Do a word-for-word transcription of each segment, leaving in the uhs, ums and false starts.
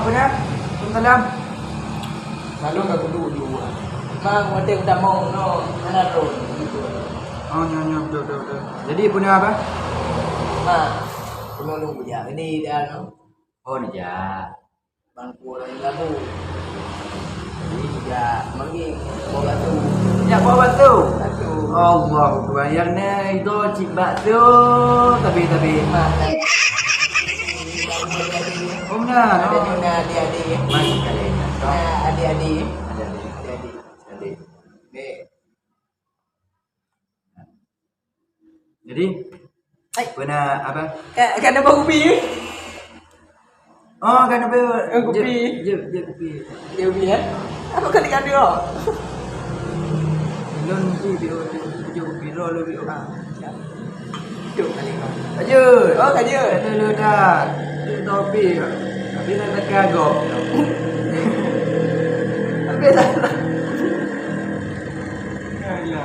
Waalaikumsalam. Lalu ka kudu dua. Mang watèe utamong no hana droe. Oh, nyo, nyo, betul, betul, betul. Jadi, peue na, Abah? Ma, peue na lôn kujak. Jadi, dah, no. Oh, neujak. Bang Kuala Labu. Jadi, sejak manggil, bawa batu. Sejak bawa batu? Batu. Allahu Akbar. Yang ni, itu cik bakso, tapi, tapi. Ah, tapi. Oh, benar. Ada ni, nah, adik-adik. Masih kali. Nah, adik-adik. Adik-adik. Adik-adik. Adik. Dek. Jadi, hai, peue na, Abah? Ka, ka na bak kupi? Oh, ka na bak. Eh, kupi. Jeuet, jeuet, jeuet kupi. Jeuet kupi, ya? Apa kali ka dia? Lôn tu dia, dia, dia kupi, lôn, lôn, lôn. Ah, ya. Jeuet kali kau. Ka jeuet. Oh, ka jeuet. Ada lôn dah. Jeuet kopi. Tapi nak tekan gop. Tapi dah. Ya, ya.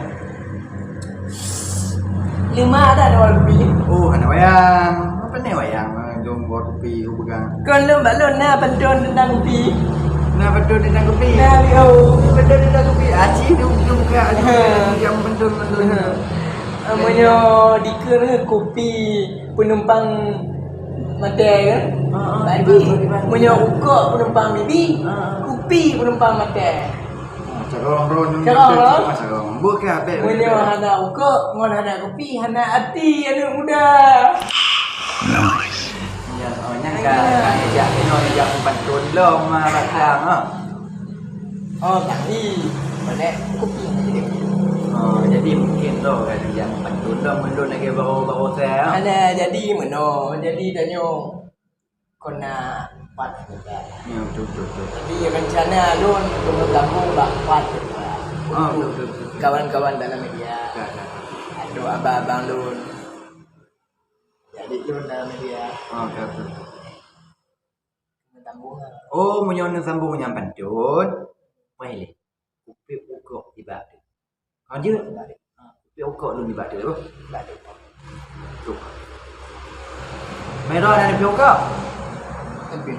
Leumah ada dua kupi. Oh, hana wayang. Apa ni wayang? Jom buat kupi, kupegang. Kon lôn bak lôn na pantôn teuntang kupi. Na pantôn teuntang kupi? Na, yo. Pantôn teuntang kupi. Aci tu, tu buka. Ha. Yang pantôn, pantôn. Ha. Ah, meunyoe dikeue kupi penumpang maté kan? Ha, ha. Berarti kiban, kiban, kiban. Meunyoe ukok penumpang bibi, ha, ha, kupi penumpang maté. Ah, carông, rông, carông, rông. Carông. Bukan, abéh, meunyoe abéh. Hana ukok ngon hana kupi, hana até aneuk muda. Nice. Ya, oh, nyan ka, ka neujak, keunoe neujak pantôn lom, ah, batang, ah. Oh, tapi, boleh kupi. Oh, jadi mungkin lom ka neujak pantôn lom, ulôn lagèe baroe-baroe saya, ah. Hana jadi meunoe, jadi tanyoe. Kon na pat juga. Ya, betul, betul, betul. Jadi, rencana lôn untuk bergabung bak pat juga. Ah, betul, betul, betul, betul. Kawan-kawan dalam media. Ya, ya, ya. Atau abang-abang lôn. Jadi, lôn dalam media. Ah, betul, betul, betul. Sambung lah. Oh, meunyoe neusambung nyang pantôn. Pai lé. Kupi ukok ibak tu. Lanjut. Kupi ukok lôn ibak tu, oh. Ibak tu. Tu. Mero ada kupi ukok? Kupi.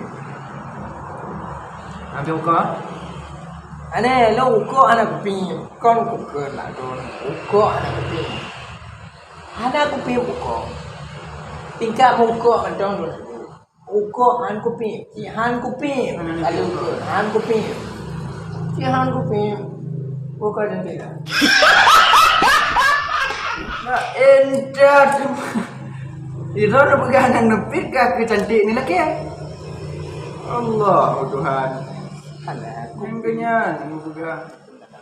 Ada kupi ukok? Aneh, lôn ukok hana kupi. Kon kukeun lah tu. Ukok hana kupi. Hana kupi ukok. Tingkat mukok mantong tu. Ukok han kupi, ci han kupi. Lalu ke han kupi. Ci han kupi. Bukan nanti dah. Nah, entat. Ira nak pegang anak nepit ka ke cantik ni lagi, eh? Allah, oh Tuhan. Alah, yang kenyan, mau pegang.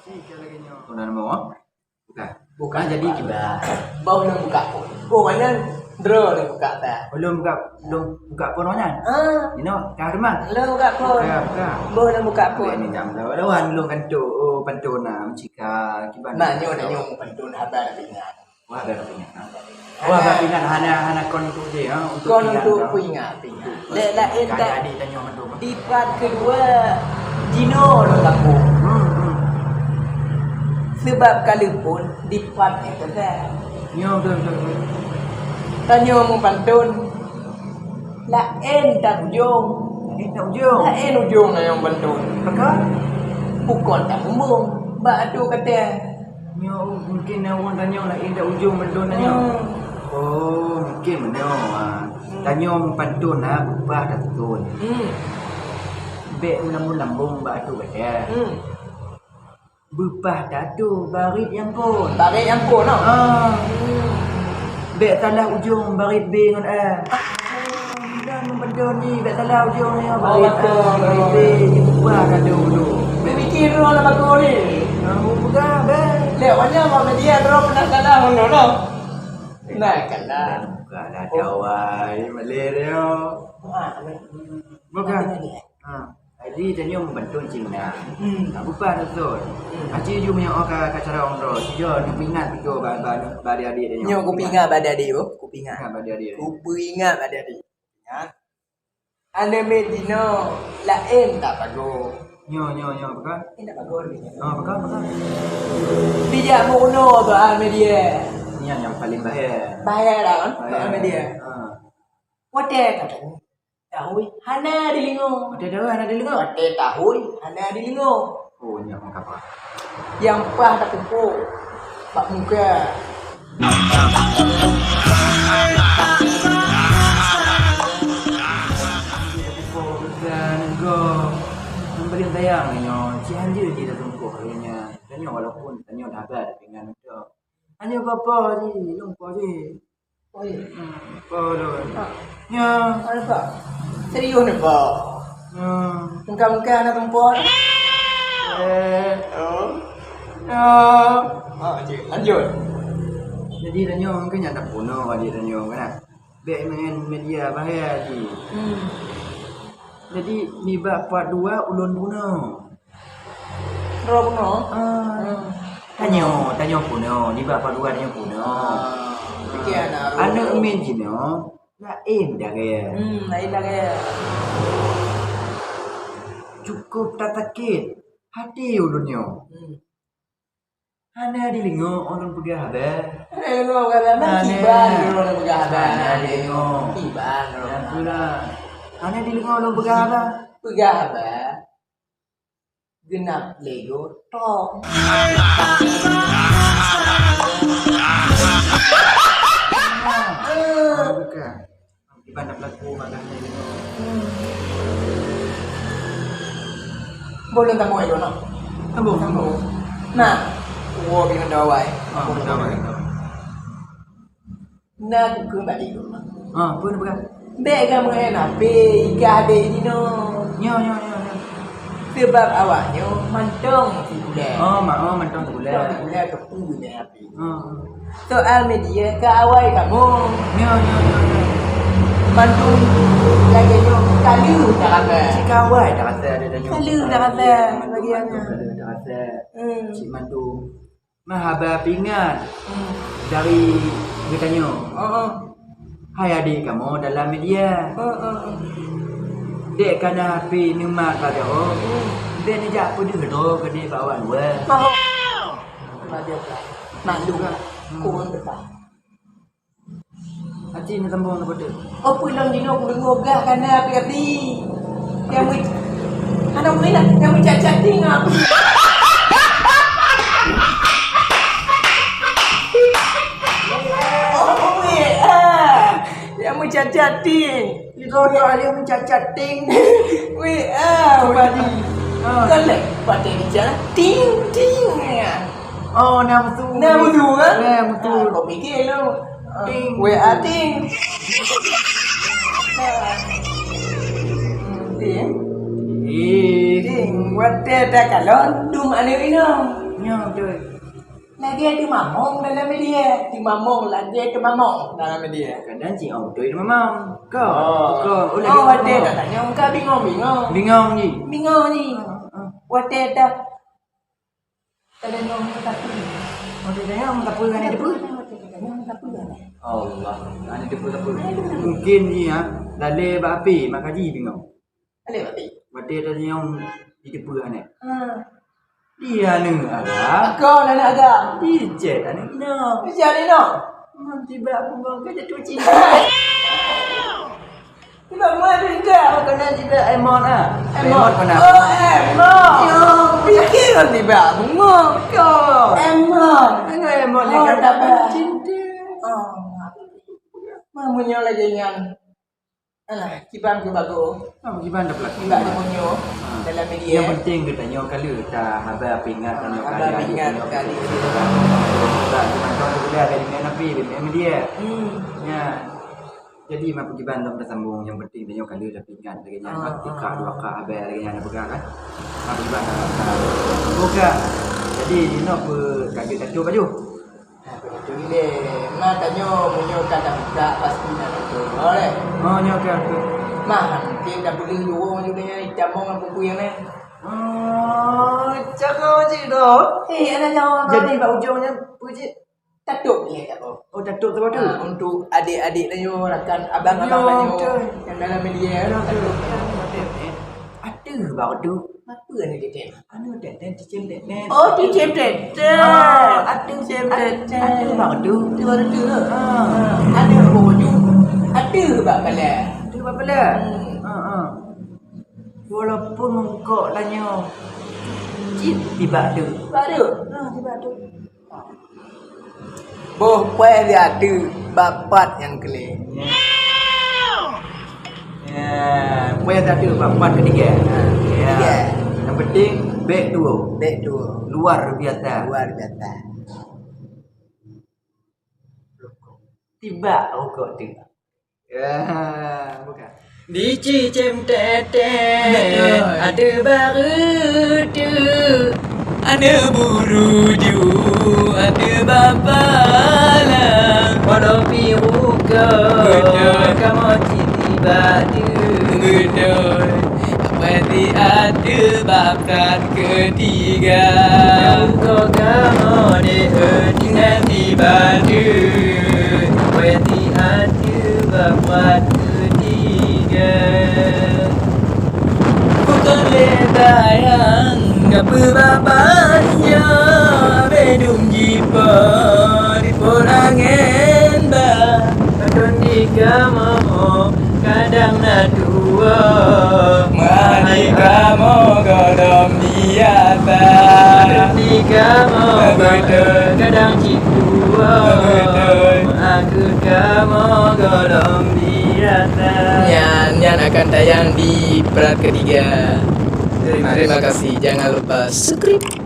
Cik lagi nyo. Kau nak mau? Bukan. Bukan. Ah, jadi kiban. Boh lôn buka phôn. Oh, nyan droe lôn buka ta. Oh, lôn buka, lôn buka phôn nyan? Ah. Inoe, ka teuma? Lôn buka phôn. Buka, buka. Boh lôn buka phôn. Ni jam dah. Lawan lôn kanto, oh, pantôn na, meucika, kiban. Nah, nyoe, nyoe pantôn haba dah ingat. Wah, dah ingat, ha? Wah, dah ingat, hana, hana kon untuk je, ha? Untuk kon ingat, untuk ha? Peuingat, peuingat. Lé laén tak. Jadi tanyoe mandum. Di part kedua, jinoe lôn lampôh. Hmm, hmm. Sebab ka lheueh phôn di part nyang keusa. Nyo, betul, betul, betul. Tanyoe meupantôn, laén that ujong. Laén that ujong. Laén ujong nyang pantôn. Pakon? Bukon that bumbong bak ateueh katée. Nyoe mungkin na ureueng tanyoe laén that ujong pantôn tanyoe. Hmm. Oh, mungkin meunoe, ah. Hmm. Tanyoe meupantôn na beupah that thon. Hmm. Bèk meulambông-lambông bak ateueh katée. Hmm. Beupah that barit nyang phôn. Barit nyang phôn, noh? Ah. Hmm. Bèk salah ujong barit B ngon A. Ah. Bukan meupantôn ni, bèk salah ujong ni, oh, barit A, betul, barit B, betul. Beupah that dulu. Bèk mikir dulu lah bagoe ni. Ah, bukan, bèk. Lé, awaknyan awak media droe pernah salah, ngono, noh? Nah, kan lah. Bukan lah, oh. Jawai, malèe dia. Ah, bukan. Ha, jadi tanyoe meupantôn cit meunan. Hmm. Ka beupah that thon. Hmm. Aci jih meunyoe ka, ka carông droe, sijak neupeuingat beutôi bak, bak, bak adik-adik tanyoe. Nyoe kupeuingat bak adik-adik, oh. Kupeuingat. Ingat bak adik-adik tanyoe. Kupeuingat bak adik-adik. Ingat. Aneuk miet jinoe laén that pagoe. Nyoe, nyoe, nyoe, pakon? Eh, that pagoe ni. Ha, pakon, pakon? Bijak meurunoe bak media. Nyan nyang paleng bahaya. Bahaya lah, kan? Bahaya. Bak media. Ha. Watèe ka Tahui hana dilingo. Watèe tahui hana dilingo. Watèe tahui hana dilingo. Oh, nyak meukapai. Nyang paih tatumpôk bak muka. Tatumpôk bak muka. Nyang paléng sayang nyoe, cit hanjeuet jih tatumpôk lagèe nyan. Tanyoe walaupun tanyoe dah haba, tapi ngon tanyoe. Tanyoe peue-peue jih, lôn po jih. Oh, iya. Hmm, po lôn. Ah. Nyoe. Ada tak? Serius ni, Pak? Nyoe. Mungkah-mungkah anak perempuan? Eh. Oh. Nyoe. Ah, cik, lanjut. Jadi, tanyoe mungkin nyang tapunoe, jadi tanyoe kan. Bèk main media bahaya jih. Hmm. Jadi, nibak part dua ulôn punoe. Droe bunoe? Ah. Hmm. Tanyoe, tanyoe punoe, nibak part dua tanyoe punoe. Ah. Aneuk miet jinoe laén lagèe. Hmm, laén lagèe. Cukup tasakét hati ulôn nyoe. Hmm. Hana dideungö ulôn peugah haba. Hana dideungö ulôn peugah haba. Hana dideungö. Kiban ulôn. Hana dideungö ulôn peugah haba. Peugah haba. Geunap lé goe tong. Bukan. Iban dah berlaku makan ni. Boleh tambah air dulu. Tambah. Tambah. Nah, wo bingung dah awai. Ah, betul, betul. Nah, aku ke balik dulu. Ah, apa nak pegang? Bèk ka meu'en hapé, i kah adé jinoe. Nyo, nyo, nyo, nyo. Sabab awak nyoe mantong sikuler. Oh, ma-, oh, mantong sikuler. Mantong sikuler, keupeue nyan hapé. Hmm. Soal media ka awai kamoe. Nyo, nyo, nyo, nyo. Mandum lagèe nyoe ka lheueh tarasa. Cit ka awai tarasa, ada, ada nyoe. Ka lheueh tarasa, bagian nyoe. Ka lheueh tarasa. Hmm. Cit mandum. Meuhaba peuingat dari geutanyoe. Oh, oh. Hai adék kamoe dalam media. Oh, oh, oh. Dek kana pih neumat bak droe. Hmm. Bèk neujak peudeuh droe keudéh bak awak luwa. Oh. Maklum lah. Maklum lah. Hmm. Kurang tepat. Aci neusambong neupeudeuh. Oh, peue lôn jinoe kudeungoe gah kana api-api. Nyang meu-, hana meunan, nyang meucat-cat ting aku. Oh, weh, ah. Nyang meucat-cat ting. Di kau dia ada meucat-cat ting. Weh, ah, badi. Ah. Kan lek, pakai di jalan. Ting, ting, ya. Oh, na beutôi. Na beutôi, kan? Na beutôi. Ah, kau fikir lu. Ah, ting. W A ting. Ting. Eh. Ting. Watèe takalon, dum aneuk inong. Nyo, beutôi. Lagèe teumamong dalam media. Teumamong, lagèe teumamong dalam media. Kadang cit, oh, beutôi teumamong. Kau. Oh. Kau. Oh, lagèe teumamong. Oh, watèe tatanyong, ka bingong-bingong. Bingong jih. Bingong jih. Ah, ah. Watèe ta- Tanyong meusapeue. Oh, tanyong meusapeue ngon aneuk teupeu? Tanyong meusapeue. Allah, aneuk teupeu-teupeu. Mungkin jih, ha, lalè bak api, maka jih bingong. Lalè bak api? Watèe tanyong jiteupeu aneuk. Ha. Di aneuk agam. Kon aneuk agam. Di chat aneuk inong. Di chat aneuk inong. Ngon tibak bungong ka jatuh cinta. Tibak meu'en dah. Oh, keunan jiba Emon, ah. Emon. Emon keunan. Oh, Emon. Yo, pikir kan tibak bunga. Yo. Emon. Emon ni. Oh, kan tak apa. Cinta. Oh. Meunyoe lagèe nyan. Alah, kiban keu bagoe. Ah, kiban dah berlaku. Kiban keu meunyoe. Ah. Dalam media. Yang penting geutanyoe ka lheueh ta haba peuingat tanyoe. Haba peuingat kali. Cuma tahu tu boleh ada dengan Nabi, dengan media. Hmm. Ya. Jadi, meukiban lom tasambong, nyang penting tanyoe ka lheueh tapeuingat lagèe nyan, ah, tikak dua kak abèe lagèe nyan tapeugah kan. Meukiban, ah, buka. Jadi, inoe peu ka geutanyoe baju. Nah, beutôi lé. Ma tanyoe, meunyoe ka tabuka, pasti na beutôi. Oh, lé. Oh, nyoe ka, ka. Mah, mungkin dah boleh lurong juga nyan, itam mong lampu kuyang nyan. Oh, cakap cit tu. Eh, ada nyawa. Jadi, bak ujong nyan, peue cit? Tatôp ilèe kat bawah. Oh, tatôp kat bawah tu? Ha, untuk adik-adik tanyoe, rakan abang-abang tanyoe nyang dalam media. Betul, betul. Ateueh bak tu. Apa ni dia? Anu, dan, dan cicim, dan, dan. Oh, cicim, dan, dan. Ah, ateueh, cicim, dan, dan. Ateueh bak tu. Ateueh bak tu. Ha. Ha, ada bak baju. Ateueh bak kepala. Ateueh bak kepala. Hmm. Kok tanyoe cit tibak teuk. Tibak teuk. Nah, tibak teuk. Boh pue di ateueh bapat nyang keu lhèe. Ya, pue di ateueh bapat keu tiga. Ha, ya. Tiga. Yang penting bèk tuwo. Bèk tuwo. Luar biasa. Luar biasa. Tibak rukok teuk. Ya, bukan. Di cicém tete, betul. Ada baru tu. Ada buruju, ada bapala. Walau piruka, betul. Kamu citi batu. Betul. Apa di ada bakat ketiga. Kau kamu di dengan di batu. Apa di ada bakat ketiga. Bukan lé tayang, ka peubabanja, bedung jipo, di porangen ba. Kadang di kamoe, kadang na dua. Meuhai kamoe gohlom biasa. Kadang di kamoe, beutôi. Kadang cit dua. Beutôi. Meuhai kamoe gohlom biasa. Nyan, nyan akan tayang di part ketiga. Terima kasih. Jangan lupa subscribe.